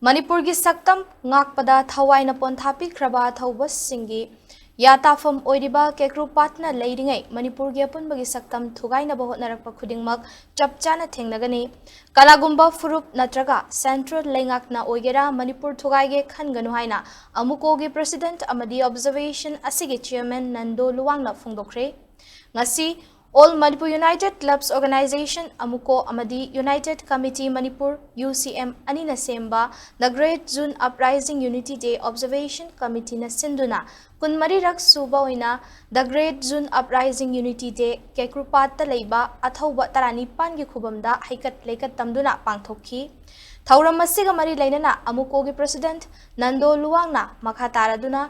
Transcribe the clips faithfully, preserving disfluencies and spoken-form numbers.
ꯃꯅꯤꯄꯨꯔꯒꯤ ꯁꯛꯇꯝ ꯉꯥꯛꯄꯗ ꯊꯋꯥꯏꯅ ꯄꯣꯟꯊꯥ ꯄꯤꯈ꯭ꯔꯕ ꯑꯊꯧꯕꯁꯤꯡꯒꯤ ꯌꯥꯇꯥꯐꯝ ꯑꯣꯏꯔꯤꯕ ꯀꯦꯀ꯭ꯔꯨꯄꯥꯠꯅ ꯂꯩꯔꯤꯉꯩ ꯃꯅꯤꯄꯨꯔꯒꯤ ꯑꯄꯨꯟꯕꯒꯤ ꯁꯛꯇꯝ ꯊꯨꯒꯥꯏꯅꯕ ꯍꯣꯠꯅꯔꯛꯄ ꯈꯨꯗꯤꯡꯃꯛ ꯆꯞ ꯆꯥꯅ ꯊꯦꯡꯅꯒꯅꯤ꯫ ꯀꯅꯥꯒꯨꯝꯕ ꯐꯨꯔꯨꯞ ꯅꯠꯇ꯭ꯔꯒ ꯁꯦꯟꯇ꯭ꯔꯦꯜ ꯂꯩꯉꯥꯛꯅ ꯑꯣꯏꯒꯦꯔꯥ ꯃꯅꯤꯄꯨꯔ ꯊꯨꯒꯥꯏꯒꯦ ꯈꯟꯒꯅꯨ ꯍꯥꯏꯅ ꯑꯃꯨꯀꯣꯒꯤ ꯄ꯭ꯔꯁꯤꯗꯦꯟꯠ ꯑꯃꯗꯤ ꯑꯣꯕꯖꯔꯕꯦꯁꯟ ꯑꯁꯤꯒꯤ ꯆꯤꯌꯔꯃꯦꯟ ꯅꯟꯗꯣ ꯂꯨꯋꯥꯡꯅ ꯐꯣꯡꯗꯣꯛꯈ꯭ꯔꯦ꯫ ꯉꯁꯤ All Manipur United Clubs Organization, ꯑꯃꯨꯀꯣ, ꯑꯃꯗꯤ United Committee Manipur, ꯌꯨ ꯁꯤ ꯑꯦꯝ, ꯑꯅꯤꯅ ꯁꯦꯝꯕ The Great Zoon Uprising Unity Day Observation Committeeꯅ ꯁꯤꯟꯗꯨꯅ ꯀꯨꯟꯃꯔꯤꯔꯛ ꯁꯨꯕ ꯑꯣꯏꯅ The Great Zoon Uprising Unity Day ꯀꯦꯀ꯭ꯔꯨꯄꯥꯠꯇ ꯂꯩꯕ ꯑꯊꯧꯕ ꯇꯔꯥꯅꯤꯄꯥꯟꯒꯤ ꯈꯨꯕꯝꯗ ꯍꯩꯀꯠ ꯂꯩꯀꯠ ꯇꯝꯗꯨꯅ ꯄꯥꯡꯊꯣꯛꯈꯤ꯫ ꯊꯧꯔꯝ ꯑꯁꯤꯒ ꯃꯔꯤ ꯂꯩꯅꯅ ꯑꯃꯨꯀꯣꯒꯤ ꯄ꯭ꯔꯁꯤꯗꯦꯟꯠ ꯅꯟꯗꯣ ꯂꯨꯋꯥꯡꯅ ꯃꯈꯥ ꯇꯥꯔꯗꯨꯅ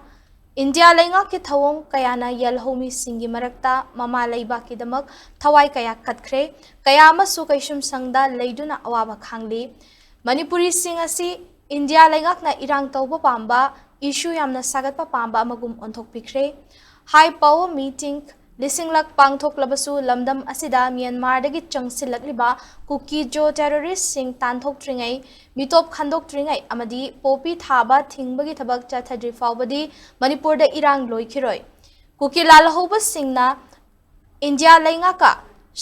ꯏꯟꯗꯤꯌꯥ ꯂꯩꯉꯥꯛꯀꯤ ꯊꯧꯑꯣꯡ ꯀꯌꯥꯅ ꯌꯦꯜꯍꯧꯃꯤꯁꯤꯡꯒꯤ ꯃꯔꯛꯇ ꯃꯃꯥ ꯂꯩꯕꯥꯛꯀꯤꯗꯃꯛ ꯊꯋꯥꯏ ꯀꯌꯥ ꯀꯠꯈ꯭ꯔꯦ, ꯀꯌꯥ ꯑꯃꯁꯨ ꯀꯩꯁꯨꯝꯁꯪꯗ ꯂꯩꯗꯨꯅ ꯑꯋꯥꯕ ꯈꯥꯡꯂꯤ꯫ ꯃꯅꯤꯄꯨꯔꯤꯁꯤꯡ ꯑꯁꯤ ꯏꯟꯗꯤꯌꯥ ꯂꯩꯉꯥꯛꯅ ꯏꯔꯥꯡ ꯇꯧꯕ ꯄꯥꯝꯕ, ꯏꯁꯨ ꯌꯥꯝꯅ ꯁꯥꯒꯠꯄ ꯄꯥꯝꯕ ꯑꯃꯒꯨꯝ ꯑꯣꯟꯊꯣꯛꯄꯤꯈ꯭ꯔꯦ꯫ High power meeting ꯂꯤꯁꯤꯡꯂꯛ ꯄꯥꯡꯊꯣꯛꯂꯕꯁꯨ ꯂꯝꯗꯝ ꯑꯁꯤꯗ ꯃ꯭ꯌꯥꯟꯃꯥꯔꯗꯒꯤ ꯆꯪꯁꯤꯜꯂꯛꯂꯤꯕ ꯀꯨꯀꯤ ꯖꯣ ꯇꯦꯔꯣꯔꯤꯁꯁꯤꯡ ꯇꯥꯟꯊꯣꯛꯇ꯭ꯔꯤꯉꯩ, ꯃꯤꯇꯣꯞ ꯈꯟꯗꯣꯛꯇ꯭ꯔꯤꯉꯩ ꯑꯃꯗꯤ ꯄꯣꯄꯤ ꯊꯥꯕ ꯊꯤꯡꯕꯒꯤ ꯊꯕꯛ ꯆꯠꯊꯗ꯭ꯔꯤ ꯐꯥꯎꯕꯗꯤ ꯃꯅꯤꯄꯨꯔꯗ ꯏꯔꯥꯡ ꯂꯣꯏꯈꯤꯔꯣꯏ꯫ ꯀꯨꯀꯤ ꯂꯥꯜꯍꯧꯕꯁꯤꯡꯅ ꯏꯟꯗꯤꯌꯥ ꯂꯩꯉꯥꯛꯀ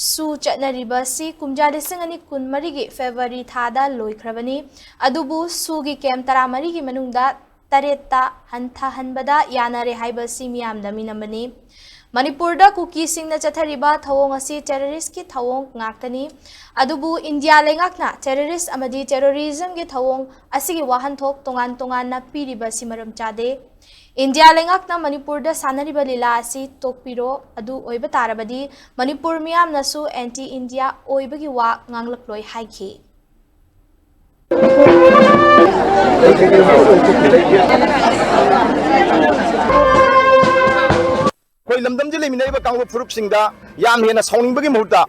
ꯁꯨ ꯆꯠꯅꯔꯤꯕ ꯑꯁꯤ ꯀꯨꯝꯖꯥ ꯂꯤꯁꯤꯡ ꯑꯅꯤ ꯀꯨꯟꯃꯔꯤꯒꯤ ꯐꯦꯕ꯭ꯔꯨꯋꯥꯔꯤ ꯊꯥꯗ ꯂꯣꯏꯈ꯭ꯔꯕꯅꯤ꯫ ꯑꯗꯨꯕꯨ ꯁꯨꯒꯤ ꯀꯦꯝ ꯇꯔꯥꯃꯔꯤꯒꯤ ꯃꯅꯨꯡꯗ ꯇꯔꯦꯠꯇ ꯍꯟꯊꯍꯟꯕꯗ ꯌꯥꯅꯔꯦ ꯍꯥꯏꯕ ꯑꯁꯤ ꯃꯤꯌꯥꯝꯗ ꯃꯤꯅꯝꯕꯅꯤ꯫ ꯃꯅꯤꯄꯨꯔꯗ ꯀꯨꯀꯤꯁꯤꯡꯅ ꯆꯠꯊꯔꯤꯕ ꯊꯧꯑꯣꯡ ꯑꯁꯤ ꯇꯦꯔꯣꯔꯤꯁꯀꯤ ꯊꯧꯑꯣꯡ ꯉꯥꯛꯇꯅꯤ꯫ ꯑꯗꯨꯕꯨ ꯏꯟꯗꯤꯌꯥ ꯂꯩꯉꯥꯛꯅ ꯇꯦꯔꯣꯔꯤꯁ ꯑꯃꯗꯤ ꯇꯦꯔꯣꯔꯤꯖꯝꯒꯤ ꯊꯧꯑꯣꯡ ꯑꯁꯤꯒꯤ ꯋꯥꯍꯟꯊꯣꯛ ꯇꯣꯉꯥꯟ ꯇꯣꯉꯥꯟꯅ ꯄꯤꯔꯤꯕ ꯑꯁꯤ ꯃꯔꯝ ꯆꯥꯗꯦ꯫ ꯏꯟꯗꯤꯌꯥ ꯂꯩꯉꯥꯛꯅ ꯃꯅꯤꯄꯨꯔꯗ ꯁꯥꯟꯅꯔꯤꯕ ꯂꯤꯂꯥ ꯑꯁꯤ ꯇꯣꯛꯄꯤꯔꯣ, ꯑꯗꯨ ꯑꯣꯏꯕ ꯇꯥꯔꯕꯗꯤ ꯃꯅꯤꯄꯨꯔ ꯃꯤꯌꯥꯝꯅꯁꯨ ꯑꯦꯟꯇꯤ ꯏꯟꯗꯤꯌꯥ ꯑꯣꯏꯕꯒꯤ ꯋꯥ ꯉꯥꯡꯂꯛꯂꯣꯏ ꯍꯥꯏꯈꯤ꯫ ꯑꯩꯈꯣꯏ ꯂꯝꯗꯝꯁꯤꯗ ꯂꯩꯃꯤꯟꯅꯔꯤꯕ ꯀꯥꯡꯂꯨꯞ ꯐꯨꯔꯨꯞꯁꯤꯡꯗ ꯌꯥꯝ ꯍꯦꯟꯅ ꯁꯥꯎꯅꯤꯡꯕꯒꯤ ꯃꯍꯨꯠꯇ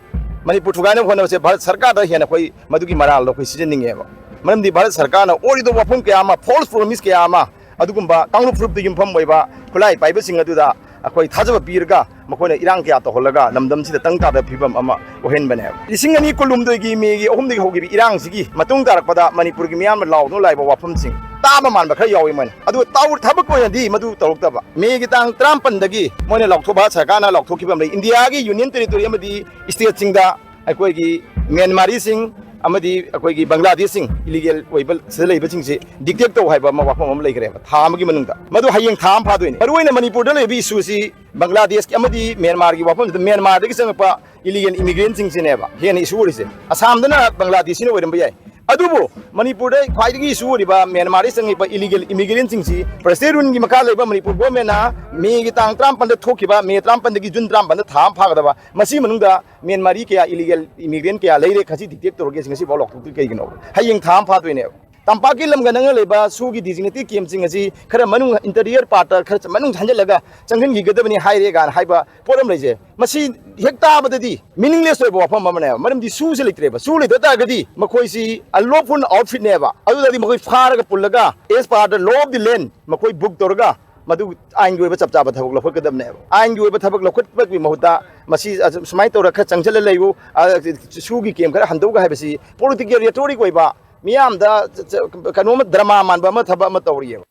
ꯃꯅꯤꯄꯨꯔ ꯊꯨꯒꯥꯏꯅꯕ ꯍꯣꯠꯅꯕꯁꯦ ꯚꯥꯔꯠ ꯁꯔꯀꯥꯔꯗ ꯍꯦꯟꯅ ꯑꯩꯈꯣꯏ ꯃꯗꯨꯒꯤ ꯃꯔꯥꯜꯗꯣ ꯑꯩꯈꯣꯏ ꯁꯤꯖꯟꯅꯤꯡꯉꯦꯕ꯫ ꯃꯔꯝꯗꯤ ꯚꯥꯔꯠ ꯁꯔꯀꯥꯔꯅ ꯑꯣꯏꯔꯤꯕ ꯋꯥꯐꯝ ꯀꯌꯥ ꯑꯃ, false promise ꯀꯌꯥ ꯑꯃ, ꯑꯗꯨꯒꯨꯝꯕ ꯀꯥꯡꯂꯨꯞ ꯐꯨꯔꯨꯞꯇ ꯌꯨꯝꯐꯝ ꯑꯣꯏꯕ ꯈꯨꯠꯂꯥꯏ ꯄꯥꯏꯕꯁꯤꯡ ꯑꯗꯨꯗ ꯑꯩꯈꯣꯏ ꯊꯥꯖꯕ ꯄꯤꯔꯒ ꯃꯈꯣꯏꯅ ꯏꯔꯥꯡ ꯀꯌꯥ ꯇꯧꯍꯜꯂꯒ ꯂꯝꯗꯝꯁꯤꯗ ꯇꯪ ꯇꯥꯗꯕ ꯐꯤꯕꯝ ꯑꯃ ꯑꯣꯏꯍꯟꯕꯅꯦꯕ꯫ ꯂꯤꯁꯤꯡ ꯑꯅꯤ ꯀꯨꯟꯍꯨꯝꯗꯣꯏꯒꯤ ꯃꯦꯒꯤ ꯑꯍꯨꯝꯗꯒꯤ ꯍꯧꯈꯤꯕ ꯏꯔꯥꯡꯁꯤꯒꯤ ꯃꯇꯨꯡ ꯇꯥꯔꯛꯄꯗ ꯃꯅꯤꯄꯨꯔꯒꯤ ꯃꯤꯌꯥꯝꯅ ꯂꯥꯎꯗꯨꯅ ꯂꯥꯛꯏꯕ ꯋꯥꯐꯝꯁꯤꯡ ꯇꯥꯕ ꯃꯥꯟꯕ ꯈꯔ ꯌꯥꯎꯏ ꯃꯣꯏꯅ꯫ ꯑꯗꯨꯒ ꯇꯧ-, ꯊꯕꯛ ꯑꯣꯏꯅꯗꯤ ꯃꯗꯨ ꯇꯧꯔꯛꯇꯕ꯫ ꯃꯦꯒꯤ ꯇꯥꯡ ꯇꯔꯥꯃꯥꯄꯟꯗꯒꯤ ꯃꯣꯏꯅ ꯂꯥꯎꯊꯣꯛ-, ꯚꯥꯔꯠ ꯁꯔꯀꯥꯔꯅ ꯂꯥꯎꯊꯣꯛꯈꯤꯕ ꯑꯃ ꯂꯩ, ꯏꯟꯗꯤꯌꯥꯒꯤ ꯌꯨꯅꯤꯌꯟ ꯇꯦꯔꯤꯇꯣꯔꯤ ꯑꯃꯗꯤ ꯁ꯭ꯇꯦꯠꯁꯤꯡꯗ ꯑꯩꯈꯣꯏꯒꯤ ꯃ꯭ꯌꯥꯟꯃꯥꯔꯤꯁꯤꯡ ꯑꯃꯗꯤ ꯑꯩꯈꯣꯏꯒꯤ ꯕꯪꯒ꯭ꯂꯥꯗꯦꯁꯁꯤꯡ, ꯏꯂꯤꯒꯦꯜ ꯑꯣꯏꯕ ꯁꯤꯗ ꯂꯩꯕꯁꯤꯡꯁꯤ ꯗꯤꯇꯦꯛ ꯇꯧ ꯍꯥꯏꯕ ꯑꯃ ꯋꯥꯐꯝ ꯑꯃ ꯂꯩꯈ꯭ꯔꯦꯕ, ꯊꯥ ꯑꯃꯒꯤ ꯃꯅꯨꯡꯗ꯫ ꯃꯗꯨ ꯍꯌꯦꯡ ꯊꯥ ꯑꯃ ꯐꯥꯗꯣꯏꯅꯤ꯫ ꯃꯔꯨꯑꯣꯏꯅ ꯃꯅꯤꯄꯨꯔꯗ ꯂꯩꯕ ꯏꯁꯨꯁꯤ ꯕꯪꯒ꯭ꯂꯥꯗꯦꯁꯀꯤ ꯑꯃꯗꯤ ꯃ꯭ꯌꯥꯟꯃꯥꯔꯒꯤ ꯋꯥꯐꯝꯁꯤꯗ ꯃ꯭ꯌꯥꯟꯃꯥꯔꯗꯒꯤ ꯆꯪꯉꯛꯄ ꯏꯂꯤꯒꯦꯜ ꯏꯃꯤꯒ꯭ꯔꯦꯟꯁꯤꯡꯁꯤꯅꯦꯕ ꯍꯦꯟꯅ ꯏꯁꯨ ꯑꯣꯏꯔꯤꯁꯦ꯫ ꯑꯁꯥꯝꯗꯅ ꯕꯪꯒ꯭ꯂꯥꯗꯦꯁꯤꯅ ꯑꯣꯏꯔꯝꯕ ꯌꯥꯏ, ꯑꯗꯨꯕꯨ ꯃꯅꯤꯄꯨꯔꯗ ꯈ꯭ꯋꯥꯏꯗꯒꯤ ꯏꯁꯨ ꯑꯣꯏꯔꯤꯕ ꯃ꯭ꯌꯥꯟꯃꯥꯔꯗꯒꯤ ꯆꯪꯉꯛꯄ ꯏꯂꯤꯒꯦꯜ ꯏꯃꯤꯒ꯭ꯔꯦꯟꯁꯤꯡꯁꯤ ꯄ꯭ꯔꯦꯁꯤꯗꯦꯟꯒꯤ ꯃꯈꯥ ꯂꯩꯕ ꯃꯅꯤꯄꯨꯔ ꯒꯣꯔꯃꯦꯟꯅ ꯃꯦꯒꯤ ꯇꯥꯡ ꯇꯔꯥꯃꯥꯄꯟꯗ ꯊꯣꯛꯈꯤꯕ, ꯃꯦ ꯇꯔꯥꯃꯥꯄꯟꯗꯒꯤ ꯖꯨꯟ ꯇꯔꯥꯃꯥꯄꯟꯗ ꯊꯥ ꯑꯃ ꯐꯥꯒꯗꯕ, ꯃꯁꯤ ꯃꯅꯨꯡꯗ ꯃ꯭ꯌꯥꯟꯃꯥꯔꯤ ꯀꯌꯥ, ꯏꯂꯤꯒꯦꯜ ꯏꯃꯤꯒ꯭ꯔꯦꯟ ꯀꯌꯥ ꯂꯩꯔꯦ, ꯈꯖꯤ ꯗꯤꯇꯦꯛ ꯇꯧꯔꯒꯦ, ꯉꯁꯤꯐꯥꯎ ꯂꯥꯎꯊꯣꯛꯇ꯭ꯔꯤ꯫ ꯀꯩꯒꯤꯅꯣ? ꯍꯌꯦꯡ ꯊꯥ ꯑꯃ ꯐꯥꯗꯣꯏꯅꯦꯕ꯫ ꯇꯝꯄꯥꯛꯀꯤ ꯂꯝꯒ ꯅꯛꯅ ꯂꯩꯕ ꯁꯨꯒꯤ ꯗꯤꯖꯤꯒꯅꯦꯇꯦꯠ ꯀꯦꯝꯞꯁꯤꯡ ꯑꯁꯤ ꯈꯔ ꯃꯅꯨꯡ, ꯏꯟꯇꯔꯤꯌꯔ ꯄꯥꯔꯠꯇ ꯈꯔ ꯃꯅꯨꯡ ꯍꯟꯖꯤꯜꯂꯒ ꯆꯪꯍꯟꯈꯤꯒꯗꯕꯅꯤ ꯍꯥꯏꯔꯦ ꯀꯥꯏꯅ ꯍꯥꯏꯕ ꯄꯣꯠ ꯑꯃ ꯂꯩꯖꯩ꯫ ꯃꯁꯤ ꯍꯦꯛ ꯇꯥꯕꯗꯗꯤ ꯃꯤꯅꯤꯡꯂꯦꯁ ꯑꯣꯏꯕ ꯋꯥꯐꯝ ꯑꯃꯅꯦꯕ꯫ ꯃꯔꯝꯗꯤ ꯁꯨꯁꯦ ꯂꯩꯇ꯭ꯔꯦꯕ꯫ ꯁꯨ ꯂꯩꯇ ꯇꯥꯔꯒꯗꯤ ꯃꯈꯣꯏꯁꯤ ꯑꯟꯂꯣꯐꯨꯜ ꯑꯥꯎꯠꯐꯤꯠꯅꯦꯕ꯫ ꯑꯗꯨꯗꯗꯤ ꯃꯈꯣꯏ ꯐꯥꯔꯒ ꯄꯨꯜꯂꯒ as per the law of the land ꯃꯈꯣꯏ ꯕꯨꯛ ꯇꯧꯔꯒ ꯃꯗꯨ ꯑꯥꯏꯟꯒꯤ ꯑꯣꯏꯕ ꯆꯞ ꯆꯥꯕ ꯊꯕꯛ ꯂꯧꯈꯠꯀꯗꯕꯅꯦꯕ꯫ ꯑꯥꯏꯟꯒꯤ ꯑꯣꯏꯕ ꯊꯕꯛ ꯂꯧꯈꯠꯄꯒꯤ ꯃꯍꯨꯠꯇ ꯃꯁꯤ ꯑꯁꯨ-, ꯁꯨꯃꯥꯏꯅ ꯇꯧꯔ ꯈꯔ ꯆꯪꯁꯤꯜꯂ ꯂꯩꯌꯨ, ꯑ, ꯁꯨꯒꯤ ꯀꯦꯝ ꯈꯔ ꯍꯟꯗꯣꯛꯎ ꯍꯥꯏꯕꯁꯤ ꯄꯣꯂꯤꯇꯤꯀꯦꯜ ꯔꯦꯇꯣꯔꯤꯛ ꯑꯣꯏꯕ, ꯃꯤꯌꯥꯝꯗ ꯆ-, ꯆ-, ꯀꯩꯅꯣꯝꯃ ꯗ꯭ꯔꯃꯥ ꯃꯥꯟꯕ ꯑꯃ ꯊꯕꯛ ꯑꯃ ꯇꯧꯔꯤꯑꯕ꯫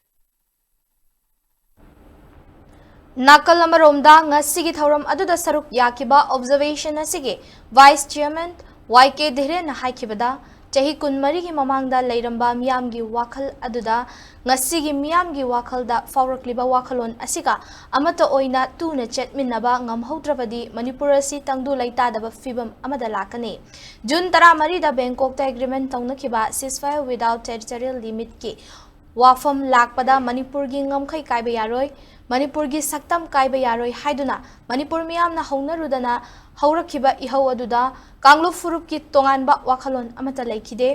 ꯅꯥꯀꯜ ꯑꯃꯔꯣꯝꯗ, ꯉꯁꯤꯒꯤ ꯊꯧꯔꯝ ꯑꯗꯨꯗ ꯁꯔꯨꯛ ꯌꯥꯈꯤꯕ ꯑꯣꯕꯖꯔꯕꯦꯁꯟ ꯑꯁꯤꯒꯤ ꯚꯥꯏꯁ ꯆꯤꯌꯔꯃꯦꯟ ꯋꯥꯏ ꯀꯦ ꯙꯤꯔꯦꯟꯅ ꯍꯥꯏꯈꯤꯕꯗ, ꯆꯍꯤ ꯀꯨꯟꯃꯔꯤꯒꯤ ꯃꯃꯥꯡꯗ ꯂꯩꯔꯝꯕ ꯃꯤꯌꯥꯝꯒꯤ ꯋꯥꯈꯜ ꯑꯗꯨꯗ ꯉꯁꯤꯒꯤ ꯃꯤꯌꯥꯝꯒꯤ ꯋꯥꯈꯜꯗ ꯐꯥꯎꯔꯛꯂꯤꯕ ꯋꯥꯈꯜꯂꯣꯟ ꯑꯁꯤꯒ ꯑꯃꯠꯇ ꯑꯣꯏꯅ ꯇꯨꯅ ꯆꯠꯃꯤꯟꯅꯕ ꯉꯝꯍꯧꯗ꯭ꯔꯕꯗꯤ ꯃꯅꯤꯄꯨꯔ ꯑꯁꯤ ꯇꯪꯗꯨ ꯂꯩꯇꯥꯗꯕ ꯐꯤꯕꯝ ꯑꯃꯗ ꯂꯥꯛꯀꯅꯤ꯫ June ꯇꯔꯥꯃꯔꯤꯗ ꯕꯦꯡꯀꯣꯛꯇ agreement ꯇꯧꯅꯈꯤꯕ ceasefire without territorial limitꯀꯤ ꯋꯥꯐꯝ ꯂꯥꯛꯄꯗ ꯃꯅꯤꯄꯨꯔꯒꯤ ꯉꯝꯈꯩ ꯀꯥꯏꯕ ꯌꯥꯔꯣꯏ, ꯃꯅꯤꯄꯨꯔꯒꯤ ꯁꯛꯇꯝ ꯀꯥꯏꯕ ꯌꯥꯔꯣꯏ ꯍꯥꯏꯗꯨꯅ ꯃꯅꯤꯄꯨꯔ ꯃꯤꯌꯥꯝꯅ ꯍꯧꯅꯔꯨꯗꯅ ꯍꯧꯔꯛꯈꯤꯕ ꯏꯍꯧ ꯑꯗꯨꯗ ꯀꯥꯡꯂꯨꯞ ꯐꯨꯔꯨꯞꯀꯤ ꯇꯣꯉꯥꯟꯕ ꯋꯥꯈꯜꯂꯣꯟ ꯑꯃꯠꯇ ꯂꯩꯈꯤꯗꯦ꯫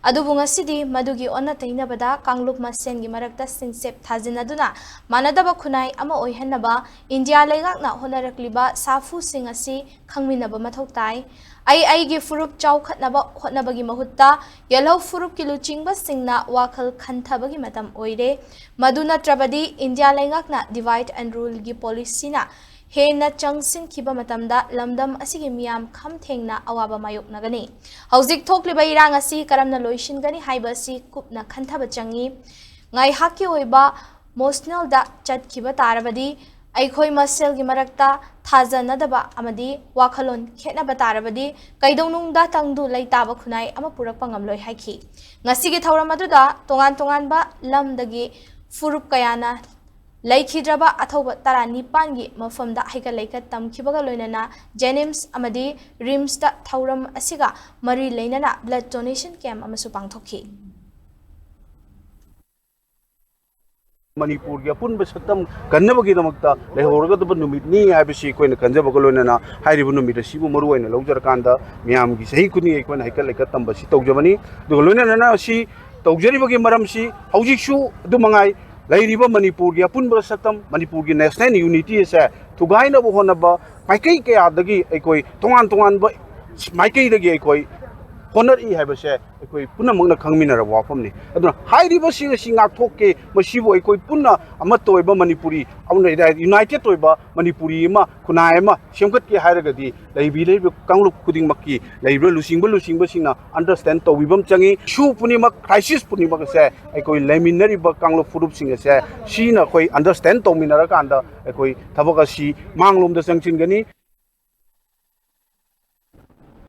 ꯑꯗꯨꯕꯨ ꯉꯁꯤꯗꯤ ꯃꯗꯨꯒꯤ ꯑꯣꯟꯅ ꯇꯩꯅꯕꯗ ꯀꯥꯡꯂꯨꯞ ꯃꯁꯦꯟꯒꯤ ꯃꯔꯛꯇ ꯁꯤꯟꯁꯦꯞ ꯊꯥꯖꯤꯟꯅꯗꯨꯅ ꯃꯥꯟꯅꯗꯕ ꯈꯨꯟꯅꯥꯏ ꯑꯃ ꯑꯣꯏꯍꯟꯅꯕ ꯏꯟꯗꯤꯌꯥ ꯂꯩꯉꯥꯛꯅ ꯍꯣꯠꯅꯔꯛꯂꯤꯕ ꯁꯥꯐꯨꯁꯤꯡ ꯑꯁꯤ ꯈꯪꯃꯤꯟꯅꯕ ꯃꯊꯧ ꯇꯥꯏ꯫ ꯑꯩ ꯑꯩꯒꯤ ꯐꯨꯔꯨꯞ ꯆꯥꯎꯈꯠꯅꯕ ꯍꯣꯠꯅꯕꯒꯤ ꯃꯍꯨꯠꯇ ꯌꯦꯜꯍꯧ ꯐꯨꯔꯨꯞꯀꯤ ꯂꯨꯆꯤꯡꯕꯁꯤꯡꯅ ꯋꯥꯈꯜ ꯈꯟꯊꯕꯒꯤ ꯃꯇꯝ ꯑꯣꯏꯔꯦ꯫ ꯃꯗꯨ ꯅꯠꯇ꯭ꯔꯕꯗꯤ ꯏꯟꯗꯤꯌꯥ ꯂꯩꯉꯥꯛꯅ divide and ruleꯒꯤ policyꯅ ꯍꯦꯟꯅ ꯆꯪꯁꯤꯟꯈꯤꯕ ꯃꯇꯝꯗ ꯂꯝꯗꯝ ꯑꯁꯤꯒꯤ ꯃꯤꯌꯥꯝ ꯈꯝ ꯊꯦꯡꯅ ꯑꯋꯥꯕ ꯃꯥꯌꯣꯛꯅꯒꯅꯤ꯫ ꯍꯧꯖꯤꯛ ꯊꯣꯛꯂꯤꯕ ꯏꯔꯥꯡ ꯑꯁꯤ ꯀꯔꯝꯅ ꯂꯣꯏꯁꯤꯟꯒꯅꯤ ꯍꯥꯏꯕ ꯑꯁꯤ ꯀꯨꯞꯅ ꯈꯟꯊꯕ ꯆꯪꯏ꯫ ꯉꯥꯏꯍꯥꯛꯀꯤ ꯑꯣꯏꯕ ꯃꯣꯁꯅꯦꯜꯗ ꯆꯠꯈꯤꯕ ꯇꯥꯔꯕꯗꯤ, ꯑꯩꯈꯣꯏ ꯃꯁꯦꯜꯒꯤ ꯃꯔꯛꯇ ꯊꯥꯖꯅꯗꯕ ꯑꯃꯗꯤ ꯋꯥꯈꯜꯂꯣꯟ ꯈꯦꯠꯅꯕ ꯇꯥꯔꯕꯗꯤ, ꯀꯩꯗꯧꯅꯨꯡꯗ ꯇꯪꯗꯨ ꯂꯩꯇꯥꯕ ꯈꯨꯟꯅꯥꯏ ꯑꯃ ꯄꯨꯔꯛꯄ ꯉꯝꯂꯣꯏ ꯍꯥꯏꯈꯤ꯫ ꯉꯁꯤꯒꯤ ꯊꯧꯔꯝ ꯑꯗꯨꯗ ꯇꯣꯉꯥꯟ ꯇꯣꯉꯥꯟꯕ ꯂꯝꯗꯒꯤ ꯐꯨꯔꯨꯞ ꯀꯌꯥꯅ ꯂꯩꯈꯤꯗ꯭ꯔꯕ ꯑꯊꯧꯕ ꯇꯔꯥꯅꯤꯄꯥꯟꯒꯤ ꯃꯐꯝꯗ ꯍꯩꯀꯠ ꯂꯩꯀꯠ ꯇꯝꯈꯤꯕꯒ ꯂꯣꯏꯅꯅ ꯖꯦꯅꯤꯝꯁ ꯑꯃꯗꯤ ꯔꯤꯝꯁꯇ ꯊꯧꯔꯝ ꯑꯁꯤꯒ ꯃꯔꯤ ꯂꯩꯅꯅ ꯕ꯭ꯂꯗ ꯗꯣꯅꯦꯁꯟ ꯀꯦꯝꯞ ꯑꯃꯁꯨ ꯄꯥꯡꯊꯣꯛꯈꯤ꯫ ꯃꯅꯤꯄꯨꯔꯒꯤ ꯑꯄꯨꯟꯕ ꯁꯛꯇꯝ ꯀꯟꯅꯕꯒꯤꯗꯃꯛꯇ ꯂꯩꯍꯧꯔꯒꯗꯕ ꯅꯨꯃꯤꯠꯅꯤ ꯍꯥꯏꯕꯁꯤ ꯑꯩꯈꯣꯏꯅ ꯈꯟꯖꯕꯒ ꯂꯣꯏꯅꯅ ꯍꯥꯏꯔꯤꯕ ꯅꯨꯃꯤꯠ ꯑꯁꯤꯕꯨ ꯃꯔꯨ ꯑꯣꯏꯅ ꯂꯧꯖꯔꯀꯥꯟꯗ ꯃꯤꯌꯥꯝꯒꯤ ꯆꯍꯤ ꯈꯨꯗꯤꯡꯒꯤ ꯑꯩꯈꯣꯏꯅ ꯍꯩꯀꯠ ꯂꯩꯀꯠ ꯇꯝꯕꯁꯤ ꯇꯧꯖꯕꯅꯤ꯫ ꯑꯗꯨꯒ ꯂꯣꯏꯅꯅ ꯑꯁꯤ ꯇꯧꯖꯔꯤꯕꯒꯤ ꯃꯔꯝꯁꯤ ꯍꯧꯖꯤꯛꯁꯨ ꯑꯗꯨ ꯃꯉꯥꯏ, ꯂꯩꯔꯤꯕ ꯃꯅꯤꯄꯨꯔꯒꯤ ꯑꯄꯨꯟꯕ ꯁꯛꯇꯝ, ꯃꯅꯤꯄꯨꯔꯒꯤ ꯅꯦꯁꯅꯦꯜ ꯌꯨꯅꯤꯇꯤ ꯑꯁꯦ ꯊꯨꯒꯥꯏꯅꯕ ꯍꯣꯠꯅꯕ ꯃꯥꯏꯀꯩ ꯀꯌꯥꯗꯒꯤ ꯑꯩꯈꯣꯏ ꯇꯣꯉꯥꯟ ꯇꯣꯉꯥꯟꯕ ꯃꯥꯏꯀꯩꯗꯒꯤ ꯑꯩꯈꯣꯏ ꯍꯣꯠꯅꯔꯛꯏ ꯍꯥꯏꯕꯁꯦ ꯑꯩꯈꯣꯏ ꯄꯨꯝꯅꯃꯛꯅ ꯈꯪꯃꯤꯟꯅꯔꯕ ꯋꯥꯐꯝꯅꯤ꯫ ꯑꯗꯨꯅ ꯍꯥꯏꯔꯤꯕꯁꯤꯡ ꯑꯁꯤ ꯉꯥꯛꯊꯣꯛꯀꯦ, ꯃꯁꯤꯕꯨ ꯑꯩꯈꯣꯏ ꯄꯨꯟꯅ ꯑꯃꯠꯇ ꯑꯣꯏꯕ ꯃꯅꯤꯄꯨꯔꯤ, ꯌꯨꯅꯥꯏꯇꯦꯠ ꯑꯣꯏꯕ ꯃꯅꯤꯄꯨꯔꯤ ꯑꯃ, ꯈꯨꯟꯅꯥꯏ ꯑꯃ ꯁꯦꯝꯒꯠꯀꯦ ꯍꯥꯏꯔꯒꯗꯤ ꯂꯩꯕꯤ ꯂꯩꯔꯤꯕ ꯀꯥꯡꯂꯨꯞ ꯈꯨꯗꯤꯡꯃꯛꯀꯤ, ꯂꯩꯔꯤꯕ ꯂꯨꯆꯤꯡꯕ ꯂꯨꯆꯤꯡꯕꯁꯤꯡꯅ ꯑꯟꯗꯔꯁꯇꯦꯟ ꯇꯧꯕꯤꯕ ꯑꯃ ꯆꯪꯉꯤ꯫ ꯏꯁꯨ ꯄꯨꯝꯅꯃꯛ, ꯀ꯭ꯔꯥꯏꯁꯤꯁ ꯄꯨꯝꯅꯃꯛ ꯑꯁꯦ ꯑꯩꯈꯣꯏ ꯂꯩꯃꯤꯟꯅꯔꯤꯕ ꯀꯥꯡꯂꯨꯞ ꯐꯨꯔꯨꯞꯁꯤꯡ ꯑꯁꯦ ꯁꯤꯅ ꯑꯩꯈꯣꯏ ꯑꯟꯗꯔꯁꯇꯦꯟ ꯇꯧꯃꯤꯟꯅꯔꯀꯥꯟꯗ ꯑꯩꯈꯣꯏ ꯊꯕꯛ ꯑꯁꯤ ꯃꯥꯡꯂꯣꯝꯗ ꯆꯪꯁꯤꯟꯒꯅꯤ꯫